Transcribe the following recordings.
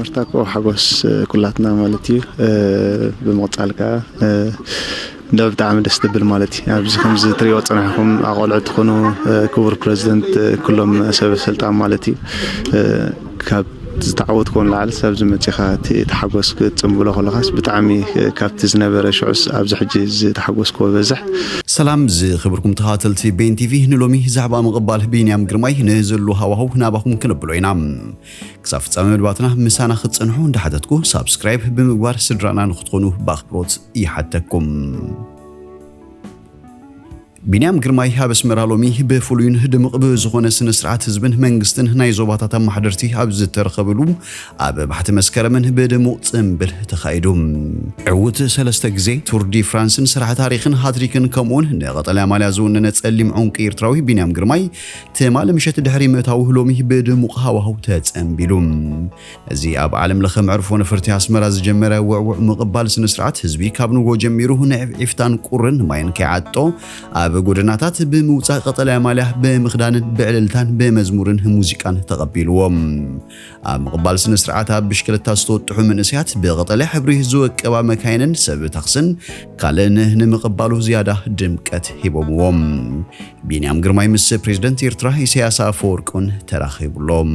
መርታ እኮ ሓጎስ ኩላትና ማለት እዩ። ብምቕጻል ከዓ እንደ ብጣዕሚ ደስ ትብል ማለት እዩ። ኣብዚ ከምዚ ትሪኦ ጽናሕኩም ኣቆልዑ ትኾኑ፣ ክቡር ፕረዚደንት፣ ኩሎም ሰበ ስልጣን ማለት እዩ። ካብ ዝተዓወትኮ ንላዕሊ ኣብዚ መጺኻ እቲ ተሓጎስ ክትጽንብሎ ከለኻስ ብጣዕሚ ካብቲ ዝነበረ ሽዑስ ኣብዚ ሕጂ ዝተሓጎስክዎ በዝሕ። ሰላም ዝኽብርኩም ተኸታተልቲ ቤን ቲቪ፣ ንሎሚ ዛዕባ ምቕባል ቢንያም ግርማይ ንዘሎ ሃዋህው ናባኹም ክነብሎ ኢና። ክሳብ ፍጻመ መድባትና ምሳና ክትጸንሑ እንዳሓተትኩ ሳብስክራይብ ብምግባር ስድራና ንክትኾኑ ብኣኽብሮት ይሓተኩም። ቢንያም ግርማይ ኣብ ኣስመራ ሎሚ ብፍሉይን ድሙቕ ብዝኾነ ስነ ስርዓት ህዝብን መንግስትን ናይ ዞባታት ኣመሓደርቲ ኣብ ዝተረኸብሉ ኣብ ባሕቲ መስከረምን ብድሙቕ ጽምብል ተኻይዱ። ዕዉት ሰለስተ ግዜ ቱር ዲ ፍራንስን ስራሕ ታሪኽን ሃትሪክን ከምኡውን ንቐጠልያ ማልያ ዝውነነ ጸሊም ዕንቁ ኤርትራዊ ቢንያም ግርማይ ትማሊ ምሸት ድሕሪ ምእታዉ ሎሚ ብድሙቕ ሃዋህው ተጸንቢሉ። እዚ ኣብ ዓለም ለኸ መዕርፎ ነፈርቲ ኣስመራ ዝጀመረ ውዕውዕ ምቕባል ስነ ስርዓት ህዝቢ ካብ ንጎ ጀሚሩ ንዒፍዒፍታን ቁርን ማይን ከይዓጦ ኣብ ጎደናታት ብምውጻእ ቀጠልያ ማልያ ብምኽዳንን ብዕልልታን ብመዝሙርን ሙዚቃን ተቐቢልዎም። ኣብ ምቕባል ስነ ስርዓት ኣብ ብሽክለታ ዝተወጥሑ መንእሰያት ብቐጠልያ ሕብሪ ዝወቀባ መካይንን ሰብ ታክስን ካልእን ንምቕባሉ ዝያዳ ድምቀት ሂቦምዎም። ቢንያም ግርማይ ምስ ፕሬዝደንት ኤርትራ ኢሳያስ ኣፈወርቅን ተራኺቡሎም።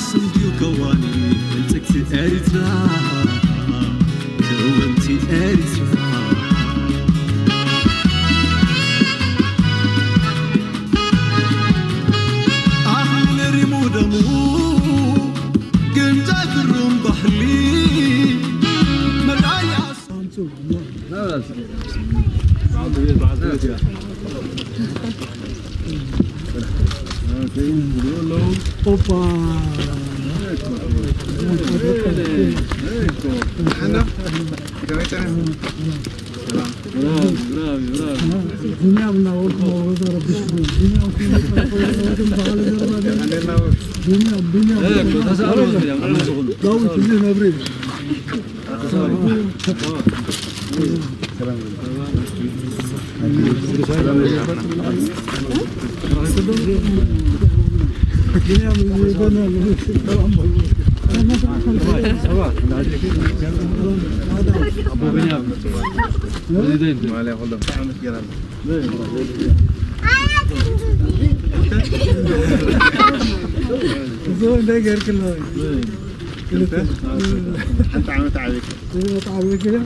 ስንድዩ ከዋኒ ብልጽግቲ ኤሪትራ፣ ክውንቲ ኤሪትራ። ኣኽሊል ሪሙ ደሙ፣ ግንጃ ግሩም ባህሊ፣ መርኣያ ኣምጽኡ። ኦፓ። ቢንያም እናበልኩ መውረዶ ረቢሽኩም። ቢንያም ቢንያም፣ ቢንያም። ዳዊት፣ እንዴት ነህ ብሬ? እዞም እንታይ ገርክና? ክልተ? ሓንቲ ዓመት ዓብየት። ክልተ ዓመት ዓብየት።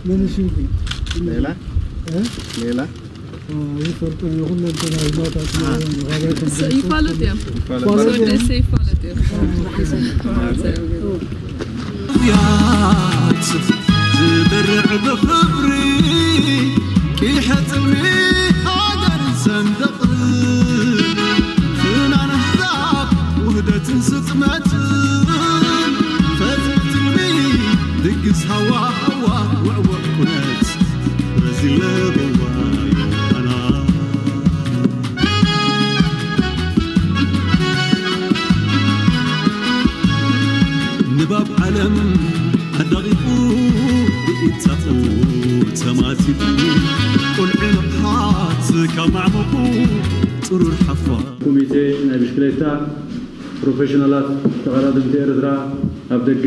መን ሽምኪ? ሌላ? እ? ሌላ? እ፣ ይፈልጡ፣ የኹሉ እንትን ኣይማታት፣ እ። ይፋለጥ እዮም። ይፋለጥ። ወደሰ ይፋለጥ እዮም። ያት ዝበርዕ ብኽብሪ ቂሐ ጽልሚ ሃገር ሰንደቕ ፍናን ኣሕዛብ ውህደትን ስጥመትን ፈትልሚ ድግስ ሃዋ ሃዋ ውዕውዕ ኩነት ረዚነ በዋ ዮሃና ባብ ዓለም ኣዳቒቑ ብኢታኡ ተማቲቑ፣ ቁልዒ ንቕሓት ካብ ማዕሙቑ ጥሩር ሓፋ። ኮሚቴ ናይ ብሽክሌታ ፕሮፌሽናላት ተቐዳደምቲ ኤርትራ ኣብ ደገ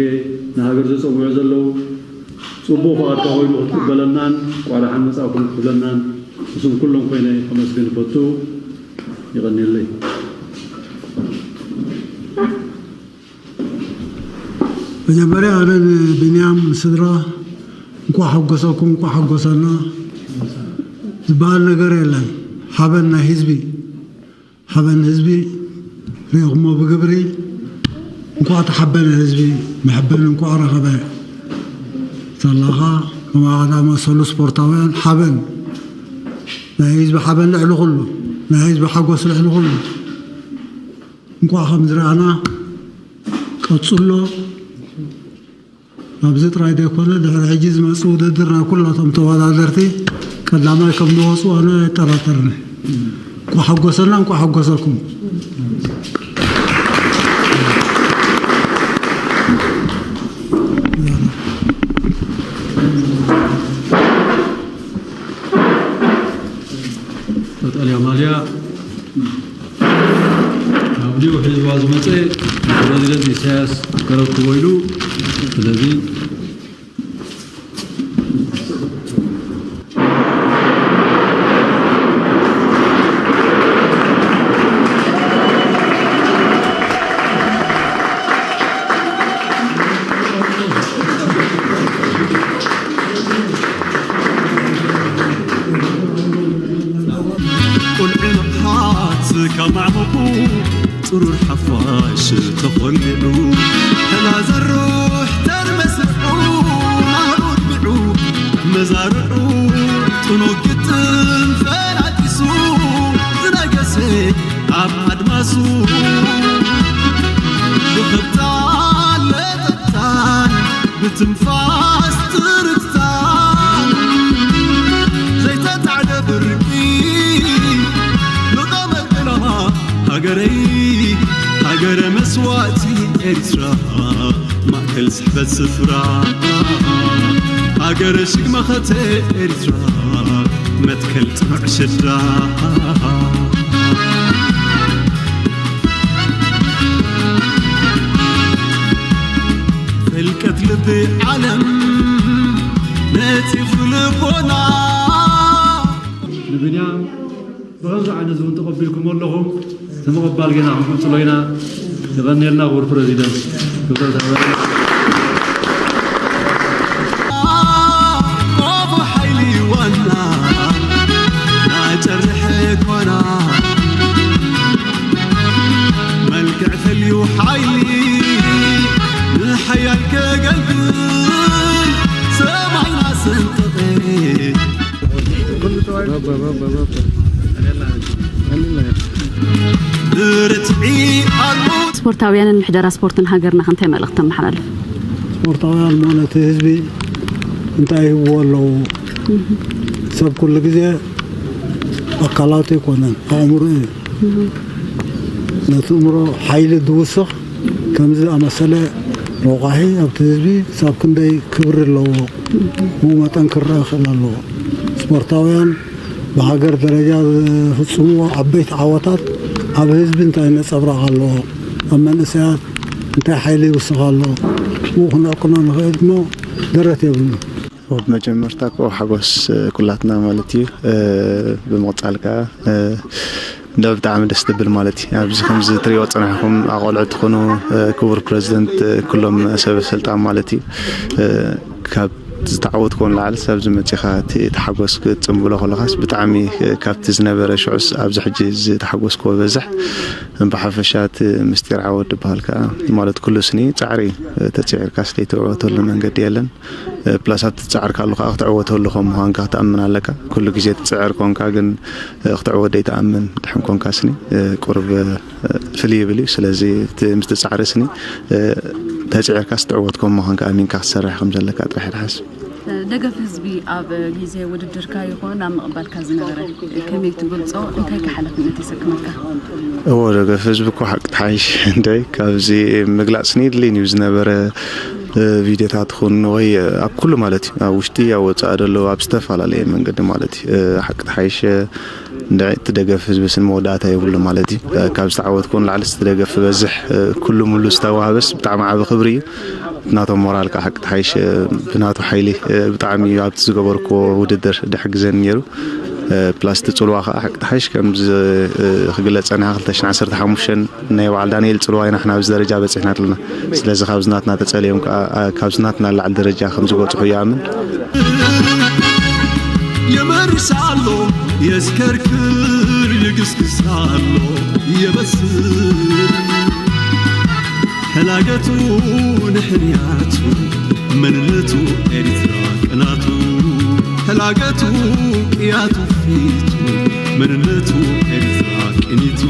ንሃገር ዘጸውዑ ዘለዉ፣ ጽቡቕ ፍቓድካ ኮይኑ ክትቅበለናን እንቋዕ ደሓን መጻእኩም ክትብለናን ንስም ኩሎም ኮይነ ከመስግን እፈቱ። የቐንየለይ። መጀመርያ ኣነ ንቢንያም ስድራ እንኳዕ ሓጎሰኩም፣ እንኳዕ ሓጎሰና ዝበሃል ነገር የለን። ሓበን ናይ ህዝቢ፣ ሓበን ህዝቢ ሪእኹሞ ብግብሪ። እንኳዕ ተሓበነ ህዝቢ፣ መሐበኒ እንኳዕ ረኸበ። ተላኻ ከማኻ ዝኣመሰሉ ስፖርታውያን ሓበን፣ ናይ ህዝቢ ሓበን ልዕሊ ኩሉ፣ ናይ ህዝቢ ሓጎስ ልዕሊ ኩሉ። እንኳዕ ከም ዝረኣና ቀጽሎ። ኣብዚ ጥራይ ዘይኮነ፣ ድሕሪ ሕጂ ዝመጽእ ውድድር ናይ ኩላቶም ተወዳደርቲ ቀዳማይ ከም ዝወጹ ኣነ ኣይጠራጠርን። እንኳዕ ሓጎሰና፣ እንኳዕ ሓጎሰኩም። ቀጠልያ ማልያ ካብ ኒው ሒዝዋ ዝመጸ ፕረዚደንት ኢሳያስ ከረክቦ ኢሉ። ስለዚ ቁልዒ ንቕሓት ካብ ማዕሙቑ ጥሩር ሓፋሽ ተኾሊዑ፣ ሕና ዘሩሕ ተር መስርዑ፣ ናህሩ ኣድሚዑ መዛርዑ፣ ጥኑግ ግጥም ፈላጢሱ፣ ዝነገሰ ኣብ ኣድማሱ፣ ብኽብታ ለጠጥታን ብትንፋስ ትርትታን፣ ዘይተጻዕደ ብርቂ ብቐመር ጥላ ሃገረይ፣ ሃገረ መስዋእቲ ኤርትራ፣ ማእከል ስሕበት ስፍራ፣ ሃገረ ሽግ መኸተ ኤርትራ፣ መትከል ጽኑዕ ሽድራ። ፍልቀት ልቢ ዓለም ነጺፉ ልቦና። ንብንያም ብኸምዚ ዓይነት እውን ተቐቢልኩም ኣለኹም። እቲ ምቕባል ገና ክንቅጽሎ ኢና። የቐንየልና ክቡር ፕረዚደንት። ክብረት ሃበና። ቆፎ ሓይሊ ዋና ናጨርሐ ኳና መልክዕ ፈልዩ ሓይሊ ንሓያል ከገልግል ሰማይና ሰንጠቐ። ብርትዒ ኣልቦ። ስፖርታውያንን ምሕደራ ስፖርትን ሃገርና ከ እንታይ መልእኽቲ ተመሓላልፍ? ስፖርታውያን ማለት ህዝቢ እንታይ ይህብዎ ኣለዉ? ሰብ ኩሉ ግዜ ኣካላቱ ኣይኮነን፣ ኣእምሮ እዩ። ነቲ እምሮ ሓይሊ ዝውስኽ ከምዚ ዝኣመሰለ ረቋሒ ኣብቲ ህዝቢ ክሳብ ክንደይ ክብሪ ኣለዎ፣ ብኡ መጠን ክረአ ክኽእል ኣለዎ። ስፖርታውያን ብሃገር ደረጃ ዝፍጽምዎ ዓበይቲ ዓወታት ኣብ ህዝቢ እንታይ ነጸብራቕ ኣለዎ፣ ኣብ መንእሰያት እንታይ ሓይሊ ይውስኽ ኣሎ፣ ብኡ ክነዕቅኖ ንኽእል እሞ ደረት የብሉን። ብመጀመርታ እኮ ሓጎስ ኩላትና ማለት እዩ። እ፣ ብምቕጻል ከኣ፣ እ፣ እንደ ብጣዕሚ ደስ ትብል ማለት እዩ። ኣብዚ ከምዚ ትሪእዎ ጸናሕኩም ኣቆልዑ ትኾኑ፣ እ፣ ክቡር ፕረዚደንት፣ እ፣ ኩሎም ሰበ ስልጣን ማለት እዩ። እ፣ ካብ ዝተዓወትኩዎ ንላዕሊ ኣብዚ መጺኻ እቲ፣ እቲ ሓጎስ ክትጽንብሎ ከለኻስ ብጣዕሚ፣ እ፣ ካብቲ ዝነበረ ሽዑስ ኣብዚ ሕጂ ዝተሓጎስኩዎ በዝሕ። ብሓፈሻ እቲ ምስጢር ዓወት ዝበሃል ከኣ ማለት ኩሉ ስኒ ጻዕሪ እዩ። እ፣ ተጺዒርካስ ዘይትዕወተሉ መንገዲ የለን። ፕላስ ኣብቲ ትጽዕር ካሉ ከኣ ክትዕወተሉ ከም ምዃንካ ክትኣምን ኣለካ። ኩሉ ግዜ ትጽዕር ኮንካ ግን፣ እ፣ ክትዕወት ዘይትኣምን ድሕን ኮንካ ስኒ፣ እ፣ ቁሩብ፣ እ፣ ፍልይ ይብል እዩ። ስለዚ እቲ ምስ ትጻዕሪ ስኒ፣ እ፣ ተጽዒርካስ ትዕወት ከም ምዃንካ ኣሚንካ ክትሰርሕ ከም ዘለካ ጥራሕ ይትሓዝ። ደገፍ ህዝቢ ኣብ ግዜ ውድድርካ ይኹን ኣብ ምቕባልካ ዝነበረ ከመይ ትገልጾ? እንታይ ከ ሓላፍነት የሰክመካ? እዎ፣ ደገፍ ህዝቢ እኮ ሓቂ ተሓይሽ እንታይ ካብዚ ምግላፅ ንድልይን እዩ ዝነበረ። ቪዲዮታት ኹን ወይ ኣብ ኩሉ ማለት እዩ፣ ኣብ ውሽጢ ኣብ ወፃኢ ደሎ ኣብ ዝተፈላለየ መንገዲ ማለት እዩ። ሓቂ ተሓይሽ እንድዒ እቲ ደገፍ ህዝቢ ስን መወዳእታ የብሉ ማለት እዩ። ካብ ዝተዓወትኩ ንላዕሊ እቲ ደገፍ በዝሕ ኩሉ ሙሉ ዝተዋህበስ ብጣዕሚ ዓቢ ክብሪ እዩ። ናቶም ሞራል ከዓ ሓቂ ተሓይሽ ብናቱ ሓይሊ ብጣዕሚ እዩ ኣብቲ ዝገበርኩዎ ውድድር ድሕግዘን ነይሩ። ፕላስ እቲ ፅልዋ ከዓ ሓቂ ተሓይሽ ከምዚ ክግለፀና ክልተ ሽሕን ዓሰርተ ሓሙሽተን ናይ በዓል ዳንኤል ፅልዋ ኢና ሕና ኣብዚ ደረጃ በፂሕና ኣለና። ስለዚ ካብዚ ናትና ተፀልዮም ከዓ ካብዚ ናትና ላዕሊ ደረጃ ከም ዝበፅሑ ይኣምን። የመርስ ኣሎ የስከርክር ይግስግስ ኣሎ የበስር ሕላገቱ ንሕንያቱ መንነቱ ኤርትራ ቅናቱ ሕላገቱ ቅያቱ ፊቱ መንነቱ ኤርትራ ቅኒቱ